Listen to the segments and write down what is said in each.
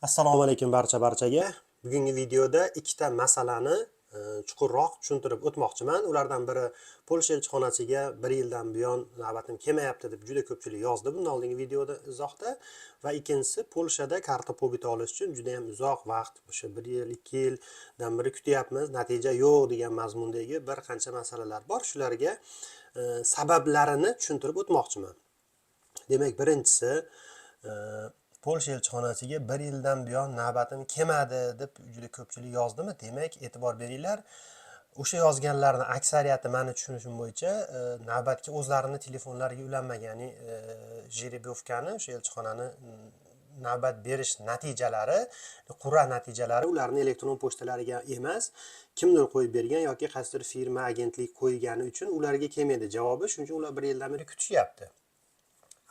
Assalomu alaykum barcha barchaga. Bugungi videoda ikkita masalani chuqurroq tushuntirib o'tmoqchiman. Ulardan biri Polsha elchixonasiga bir yildan buyon navbatim kelmayapti deb juda ko'pchilik yozdi bundan oldingi videoda izohda, va ikkinchisi Polshada карта pobytu olish uchun juda ham uzoq vaqt, o'sha bir yil, 2 yildan beri kutyapmiz, natija yo'q degan mazmundagi bir qancha masalalar bor. Shularga sabablarini tushuntirib o'tmoqchiman. Demak, birinchisi, Polsha elchixonasiga bir yildan buyon navbatim kelmadi deb juda ko'pchilik yozdimi? Demak, e'tibor beringlar. O'sha yozganlarni aksariyati, mani tushunishim bo'yicha, navbatga o'zlarini telefonlariga ulanmagan, ya'ni жеребьёвка ni, o'sha elchixonani navbat berish natijalari, qur'a natijalari ularni elektron pochtalariga emas, kimdir qo'yib bergan yoki qaysidir firma, agentlik qo'ygani uchun ularga kelmaydi javobi. Shuning uchun ular bir yildan beri kutishyapti.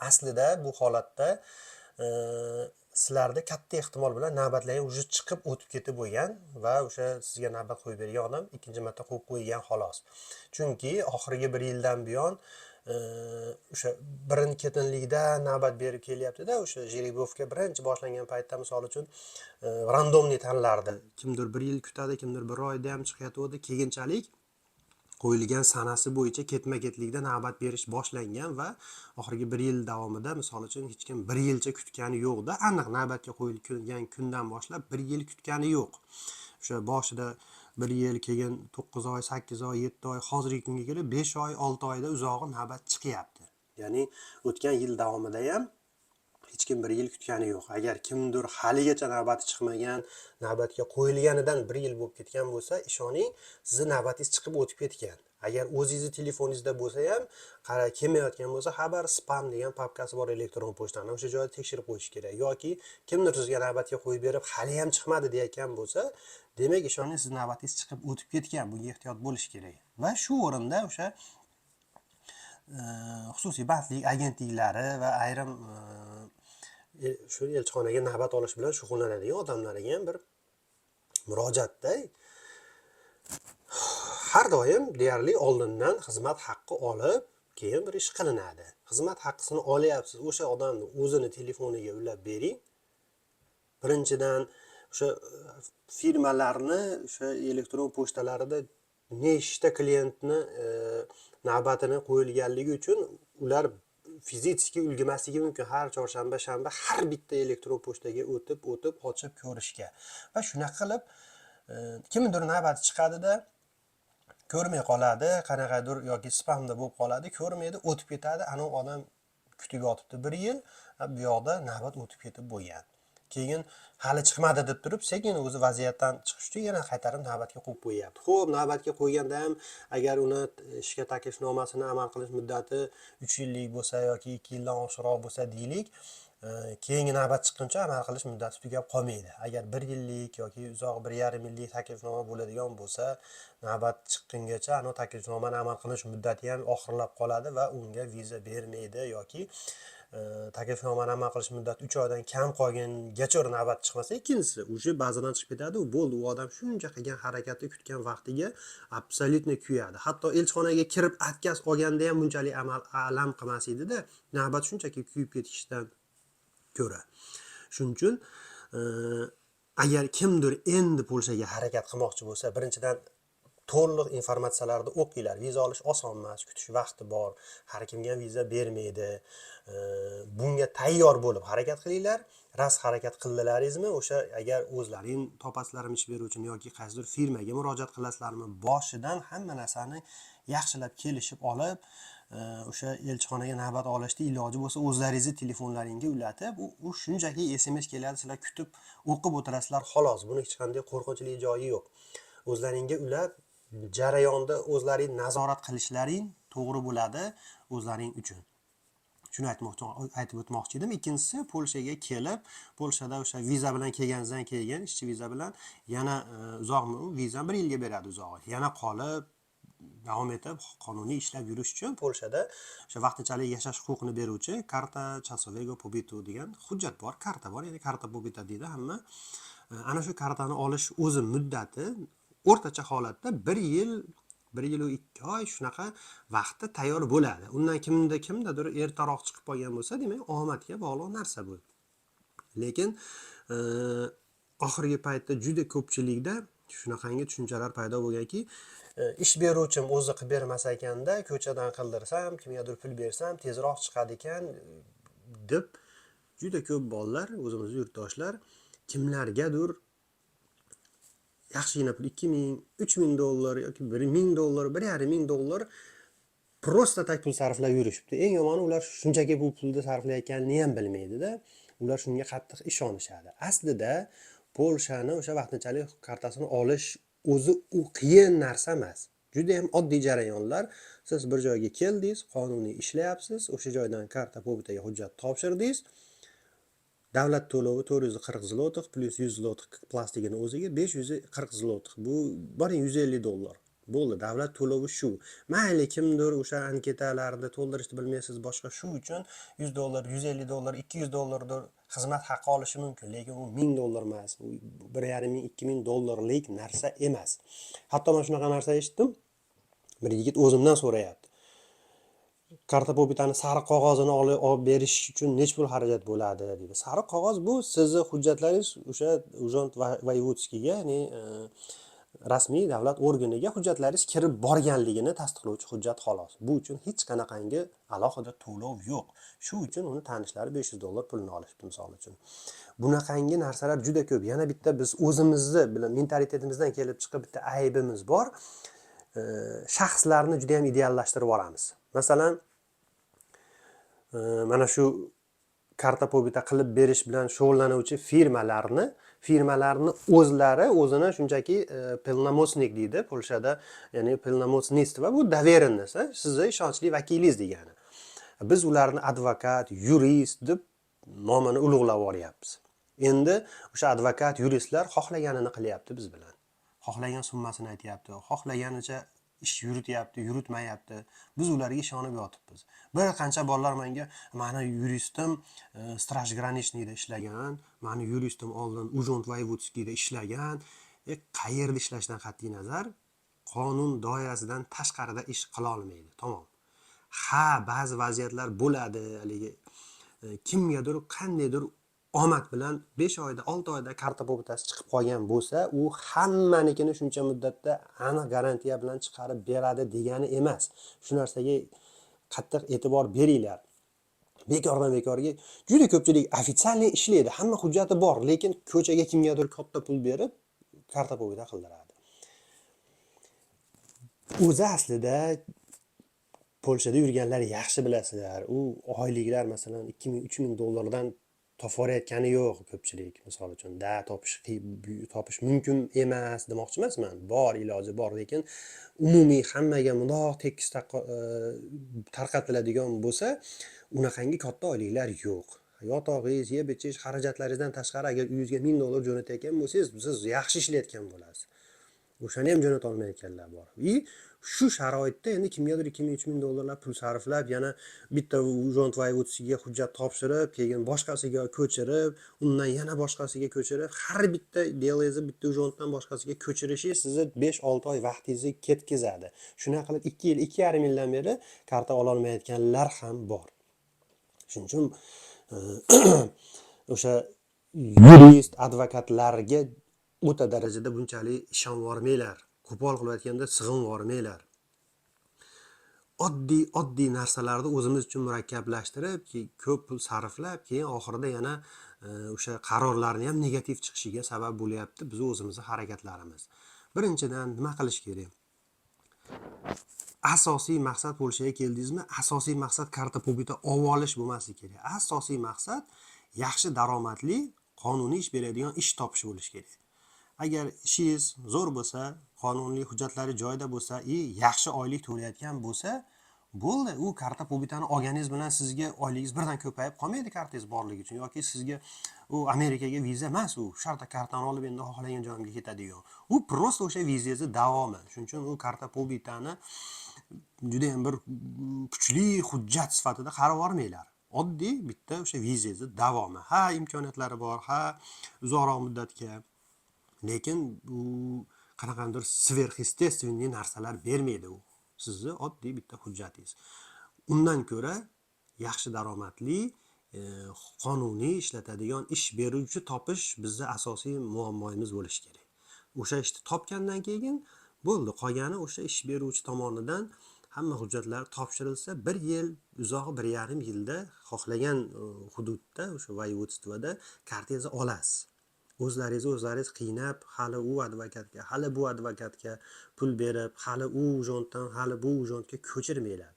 Aslida bu holatda sizlarda katta ehtimol bilan navbatlar уже chiqib, o'tib ketib bo'lgan va o'sha sizga navbat qo'yib bergan odam ikkinchi marta qo'yib qo'ygan, xolos. Chunki oxirgi bir yildan buyon o'sha birin ketinlikda navbat berib kelyaptida. O'sha жеребьёвка birinchi boshlangan paytda, misol uchun, рандомный tanlardi. Kimdir bir yil kutadi, kimdir bir oyda ham chiqayotgandi. Keyinchalik qo'yilgan sanasi bo'yicha ketma ketlikda navbat berish boshlangan va oxirgi bir yil davomida, misol uchun, hech kim bir yilcha kutgani yo'qda. Aniq navbatga qo'yilgan kundan boshlab bir yil kutgani yo'q. O'sha boshida bir yil, keyin 9 oy, 8 oy, 7 oy, hozirgi kunga kelib 5 oy, 6 oyda uzog'i navbat chiqyapti. Ya'ni o'tgan yil davomida ham hech kim bir yil kutgani yo'q. Agar kimdir haligacha navbati chiqmagan, navbatga qo'yilganidan bir yil bo'lib ketgan bo'lsa, ishoning, sizni navbatingiz chiqib o'tib ketgan. Agar o'zingizni telefoningizda bo'lsa ham, qara, kelmayotgan bo'lsa xabar, spam degan papkasi bor elektron pochtani, o'sha joyda tekshirib qo'yish kerak. Yoki kimdir sizga navbatga qo'yib berib, hali ham chiqmadi deyotgan bo'lsa, demak, ishoning, sizni navbatingiz chiqib o'tib ketgan. Bunga ehtiyot bo'lish kerak. Va shu o'rinda o'sha xususiy bandlik agentliklari va ayrim shu elchixonaga navbat olish bilan shug'ullanadigan odamlarga ham bir murojaatda: har doim deyarli oldindan xizmat haqqi olib, keyin bir ish qilinadi. Xizmat haqqisini olyapsiz, o'sha odamni o'zini telefoniga ulab bering. Birinchidan, o'sha firmalarni o'sha elektron pochtalarida nechta klientni navbatini qo'yilganligi uchun ular физически ulgurmasligi mumkin har chorshanba, shanba har bitta elektron pochtaga o'tib o'tib ochib ko'rishga. Va shunaqa qilib kimnidir navbati chiqadida, ko'rmay qoladi qanaqadir yoki spamda bo'lib qoladi, ko'rmaydi, o'tib ketadi. Anavi odam kutib yotibdi bir yil, bu yoqda navbat o'tib ketib bo'lgan. Keyin hali chiqmadi deb turib, sekin o'zi vaziyatdan chiqish uchun yana qaytarib navbatga qo'yib qo'yyapti. Ho'p, navbatga qo'yganda ham, agar uni ishga taklifnomasini amal qilish muddati 3 yillik bo'lsa yoki 2 yildan oshiqroq bo'lsa deylik, keyingi navbat chiqquncha amal qilish muddati tugab qolmaydi. Agar bir yillik yoki uzog'i 1,5 yillik taklifnoma bo'ladigan bo'lsa, navbat chiqqungacha anavi taklifnomani amal qilish muddati ham oxirlab qoladi va unga viza bermaydi. Yoki taklifnomani amal qilish muddati 3 oydan kam qolgangacha navbat chiqmasa, ikkinchisi уже bazadan chiqib ketadi. U bo'ldi, u odam shuncha qilgan harakati, kutgan vaqtiga абсолютно kuyadi. Hatto elchixonaga kirib отказ olganda ham bunchalik amal alam qilmas edida, navbat shunchaki kuyib ketishdan ko'ra. Shuning uchun agar kimdir endi Polshaga harakat qilmoqchi bo'lsa, birinchidan, to'liq informatsiyalarni o'qinglar. Viza olish oson emas, kutish vaqti bor, har kimga ham viza bermaydi. Bunga tayyor bo'lib harakat qilinglar. Rost harakat qildilaringizmi, o'sha agar o'zlaring topasizlarmi ish beruvchini yoki qaysidir firmaga murojaat qilasizlarmi, boshidan hamma narsani yaxshilab kelishib olib, o'sha elchixonaga navbat olishni iloji bo'lsa o'zlaringizni telefonlaringga ulatib, u shunchaki SMS keladi, sizlar kutib, o'qib o'tirasizlar, xolos. Buni hech qanday qo'rqinchli joyi yo'q. O'zlaringga ulab, jarayonda o'zlaring nazorat qilishlaring to'g'ri bo'ladi o'zlaring uchun. Shuni aytib o'tmoqchi edim. Ikkinchisi, Polshaga kelib, Polshada o'sha viza bilan kelganingizdan keyin, ishchi viza bilan yana uzoq viza bir yilga beradi uzog'i, yana qolib, davom etib, qonuniy ishlab yurish uchun Polshada o'sha vaqtinchalik yashash huquqini beruvchi karta czasowego pobytu degan hujjat bor, karta bor, ya'ni karta pobytu deydi hamma. Ana shu kartani olish o'zi muddati o'rtacha holatda bir yil, bir yilu 2 oy, shunaqa vaqtda tayyor bo'ladi. Undan kimda kimdadir ertaroq chiqib qolgan bo'lsa, demak, omadga bog'liq narsa bu. Lekin oxirgi paytda juda ko'pchilikda shunaqangi tushunchalar paydo bo'lganki, ish beruvchim o'zi qilib bermas ekanda, ko'chadan qildirsam, kimgadir pul bersam tezroq chiqadi ekan deb juda ko'p bolalar, o'zimizni yurtdoshlar kimlargadir yaxshigina pul, 2000, 3000 dollar yoki 1000 dollar, 1500 dollar просто так pul sarflab yurishibdi. Eng yomoni, ular shunchaki bu pulni sarflayotganini ham bilmaydida, ular shunga qattiq ishonishadi. Aslida Polshani o'sha vaqtinchalik kartasini olish o'zi u qiyin narsa emas, judayam oddiy jarayonlar. Siz bir joyga keldingiz, qonuniy ishlayapsiz, o'sha joydan карта pobytaga hujjat topshirdingiz. Davlat to'lovi 440 zlotix plyus 100 zlotix plastigini o'ziga, 540 zlotix, bu boring 150 dollar bo'ldi. Davlat to'lovi shu. Mayli, kimdir o'sha anketalarni to'ldirishni bilmaysiz, boshqa, shu uchun 100 dollar, 150 dollar, 200 dollardir xizmat haqi olishi mumkin, lekin u 1000 dollar emas, u 1500, 2000 dollarlik narsa emas. Hatto man shunaqa narsa eshitdim, bir yigit o'zimdan so'rayapti: "Карта pobytani sariq qog'ozini olib berish uchun necha pul xarajat bo'ladi?" deydi. Sariq qog'oz bu sizni hujjatlaringiz o'sha urząd wojewódzkiga, ya'ni rasmiy davlat organiga hujjatlaringiz kirib borganligini tasdiqlovchi hujjat, xolos. Bu uchun hech qanaqangi alohida to'lov yo'q. Shu uchun uni tanishlari 500 dollar pulini olishibdi, misol uchun. Bunaqangi narsalar juda ko'p. Yana bitta biz o'zimizni bilan mentalitetimizdan kelib chiqib bitta aybimiz bor. Shaxslarni juda yam ideallashtirib yuboramiz. Masalan, mana shu карта pobyta qilib berish bilan shug'ullanuvchi firmalarni o'zlari o'zini shunchaki pełnomocnik deydi Polshada, ya'ni pełnomocnictwo bu доверенность, sizni ishonchli vakilingiz degani. Biz ularni advokat, yurist deb nomini ulug'lab yuboryapmiz. Endi o'sha advokat, yuristlar xohlaganini qilyapti biz bilan, xohlagan summasini aytyapti, xohlaganicha ish yurityapti, yuritmayapti. Biz ularga ishonib yotibmiz. Bir qancha bolalar menga: "Mani yuristim страж граничныйda ishlagan, mani yuristim oldin urząd wojewódzkiyda ishlagan". Qayerda ishlashidan qat'iy nazar, qonun doirasidan tashqarida ish qila olmaydi, tamom. Ha, ba'zi vaziyatlar bo'ladi, haligi kimgadir qandaydir omad bilan 5 oyda, 6 oyda карта pobytasi chiqib qolgan bo'lsa, u hammanikini shuncha muddatda aniq garantiya bilan chiqarib beradi degani emas. Shu narsaga qattiq e'tibor beringlar. Bekordan bekorga juda ko'pchilik официальный ishlaydi, hamma hujjati bor, lekin ko'chaga kimgadir katta pul berib карта pobyta qildiradi. O'zi aslida Polshada yurganlar yaxshi bilasizlar, u oyliklar, masalan, 2000, 3000 dollardan topib yo'q ko'pchilik, misol uchun. Da, topish mumkin emas demoqchi emasman, bor, iloji bor, lekin umumiy hammaga mundoq tekis tarqatiladigan bo'lsa, unaqangi katta oyliklar yo'q. Yotog'ingiz, yeb ichish xarajatlaringizdan tashqari, agar uyingizga 1000 dollar jo'natayotgan bo'lsangiz, siz yaxshi ishlayotgan bo'lasiz. O'shani ham jo'nata olmayotganlar bor. И shu sharoitda endi kimgadir 2000, 3000 dollarlab pul sarflab, yana bitta urząd wojewódzkiga hujjat topshirib, keyin boshqasiga ko'chirib, undan yana boshqasiga ko'chirib, har bitta делоngizni bitta urząddan boshqasiga ko'chirishingiz sizni 5-6 oy vaqtingizni ketkazadi. Shunaqa qilib 2 yil, 2,5 yildan beri karta ololmayotganlar ham bor. Shuning uchun o'sha yurist, advokatlarga o'ta darajada bunchalik ishonvormanglar, qo'pol qilib aytganda, sig'invormanglar. Oddiy oddiy narsalarni o'zimiz uchun murakkablashtirib, ko'p pul sarflab, keyin oxirida yana o'sha qarorlarni ham negativ chiqishiga sabab bo'lyapti bizni o'zimizni harakatlarimiz. Birinchidan, nima qilish kerak? Asosiy maqsad, Polshaga keldingizmi, asosiy maqsad карта pobyta olib olish bo'lmasligi kerak. Asosiy maqsad yaxshi daromadli, qonuniy ish beradigan ish topish bo'lishi kerak. Agar ishingiz zo'r bo'lsa, qonuniy hujjatlari joyida bo'lsa и yaxshi oylik to'layotgan bo'lsa, bo'ldi. U карта pobytani olganingiz bilan sizga oyligingiz birdan ko'payib qolmaydi kartangiz borligi uchun yoki sizga u Amerikaga viza emas, u shartta kartani olib endi xohlagan joyimga ketadigan. U просто o'sha vizangizni davomi. Shuning uchun u карта pobytani judayam bir kuchli hujjat sifatida qarab yubormanglar. Oddiy bitta o'sha vizangizni davomi. Ha, imkoniyatlari bor, ha, uzoqroq muddatga, lekin u qanaqangidir сверхъестественный narsalar bermaydi. U sizni oddiy bitta hujjatingiz. Undan ko'ra yaxshi daromadli, qonuniy ishlatadigan ish beruvchi topish bizni asosiy muammoimiz bo'lishi kerak. O'sha ishni topgandan keyin bo'ldi, qolgani o'sha ish beruvchi tomonidan hamma hujjatlar topshirilsa, 1 yil, uzog'i 1,5 yilda xohlagan hududda, o'sha voyevodstvoda kartangizni olasiz. O'zlaringizni qiynab, hali u advokatga, hali bu advokatga pul berib, hali u ujontdan, hali bu ujontga ko'chirmanglar.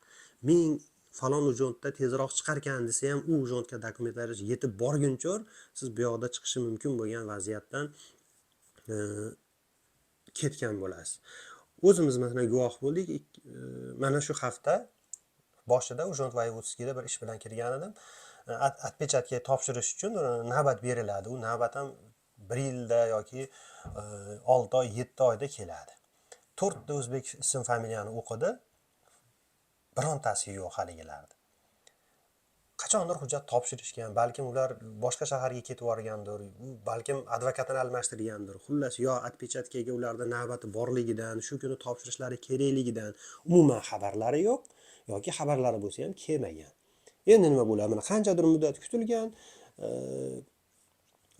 Ming falon ujontda tezroq chiqarkan desa ham, u ujontga dokumentlaringiz yetib borguncha siz bu yoqda chiqishi mumkin bo'lgan vaziyatdan ketgan bo'lasiz. O'zimiz masalan guvoh bo'ldik. Mana shu hafta boshida Urząd Wojewódzkida bir ish bilan kirgan edim. Отпечатка topshirish uchun navbat beriladi. U navbat ham 1 yilda yoki 6 oy, 7 oyda keladi. 4 ta o'zbek ism familiyani o'qidi. Birontasi yo'q haligilarda. Qachondir hujjat topshirishgan, balkim ular boshqa shaharga ketib yuborgandir, balkim advokatini almashtirgandir. Xullas, yo отпечатка ga ularda navbati borligidan, shu kuni topshirishlari kerakligidan umuman xabarlari yo'q yoki xabarlari bo'lsa ham kelmagan. Endi nima bo'ladi? Mana qanchadir muddat kutilgan,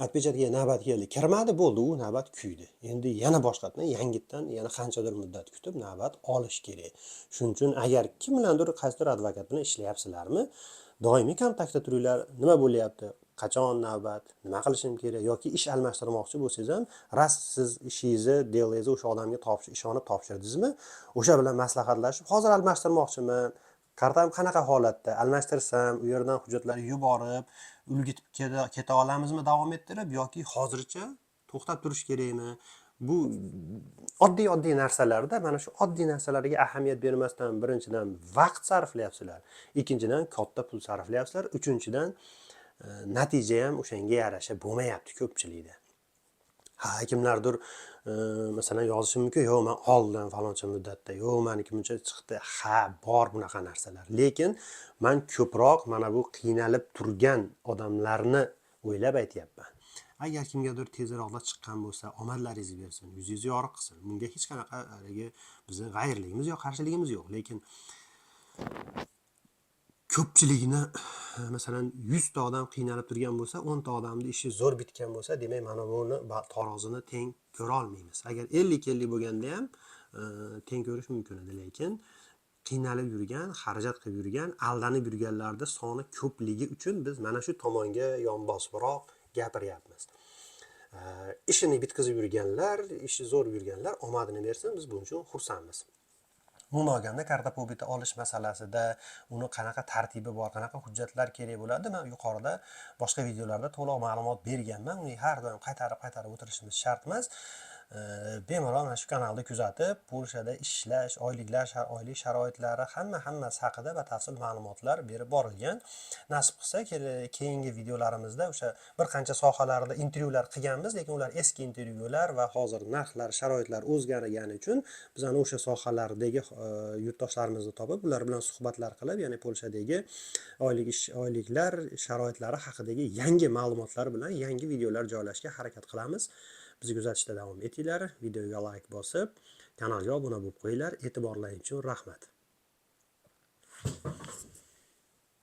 отпечатка ga navbat keldi, kirmadi, bo'ldi, u navbat kuydi. Endi yana boshqatdan, yangitdan yana qanchadir muddat kutib navbat olish kerak. Shuning uchun agar kim bilandir, qaysidir advokat bilan ishlayapsizlarmi, doimiy kontaktda turinglar. Nima bo'lyapti? Qachon navbat? Nima qilishim kerak? Yoki ish almashtirmoqchi bo'lsangiz ham, rost siz ishingizni, дело ngizni o'sha odamga ishonib topshirdingizmi? O'sha bilan maslahatlashib, hozir almashtirmoqchiman. Kartam qanaqa holatda? Almashtirsam, u yerdan hujjatlar yuborib, ulgitib keta olamizmi davom ettirib yoki hozircha to'xtab turish kerakmi? Bu oddiy-oddiy narsalarda, mana shu oddiy narsalarga ahamiyat bermasdan, birinchidan, vaqt sarflayapsizlar, ikkinchidan, katta pul sarflayapsizlar, uchinchidan, natija ham o'shanga yarasha bo'lmayapti ko'pchilikda. Ha, kimlardir masalan yozishi mumkin, yo'q, man oldim faloncha muddatda, yo'q, maniki buncha chiqdi. Ha, bor bunaqa narsalar. Lekin man ko'proq mana bu qiynalib turgan odamlarni o'ylab aytyapman. Agar kimgadir tezroqda chiqqan bo'lsa, omadlaringizni bersin, yuzingizni yorug' qilsin. Bunga hech qanaqa haligi bizni g'ayrligimiz yo'q, qarshiligimiz yo'q. Lekin ko'pchiligini, masalan, 100 ta odam qiynalib turgan bo'lsa, 10 ta odamni ishi zo'r bitgan bo'lsa, demak, mana buni tarozini teng ko'ra olmaymiz. Agar 50-50 bo'lganda ham teng ko'rish mumkin edi, lekin qiynalib yurgan, xarajat qilib yurgan, aldanib yurganlarda soni ko'pligi uchun biz mana shu tomonga yonbosibroq gapiryapmiz. Ishini bitkazib yurganlar, ishi zo'r yurganlar omadini bersin, biz buning uchun xursandmiz. Umuman olganda карта pobytu olish masalasida uni qanaqa tartibi bor, qanaqa hujjatlar kerak bo'ladi, man yuqorida boshqa videolarda to'liq ma'lumot berganman. Uni har doim qaytarib-qaytarib o'tirishimiz shart emas. Bemalol mana shu kanalni kuzatib, Polshada ishlash, oyliklar, oylik sharoitlari, hammasi haqida batafsil ma'lumotlar berib borilgan. Nasib qilsa, keyingi videolarimizda o'sha bir qancha sohalarda intervyular qilganmiz, lekin ular eski intervyular va hozir narxlar, sharoitlar o'zgargani uchun biz ana o'sha sohalardagi yurtdoshlarimizni topib, ular bilan suhbatlar qilib, ya'ni Polshadagi oylik ish, oyliklar sharoitlari haqidagi yangi ma'lumotlar bilan yangi videolar joylashga harakat qilamiz. Bizni kuzatishda davom etinglar, videoga layk bosib, kanalga obuna bo'lib qo'yinglar. E'tiborlaring uchun rahmat.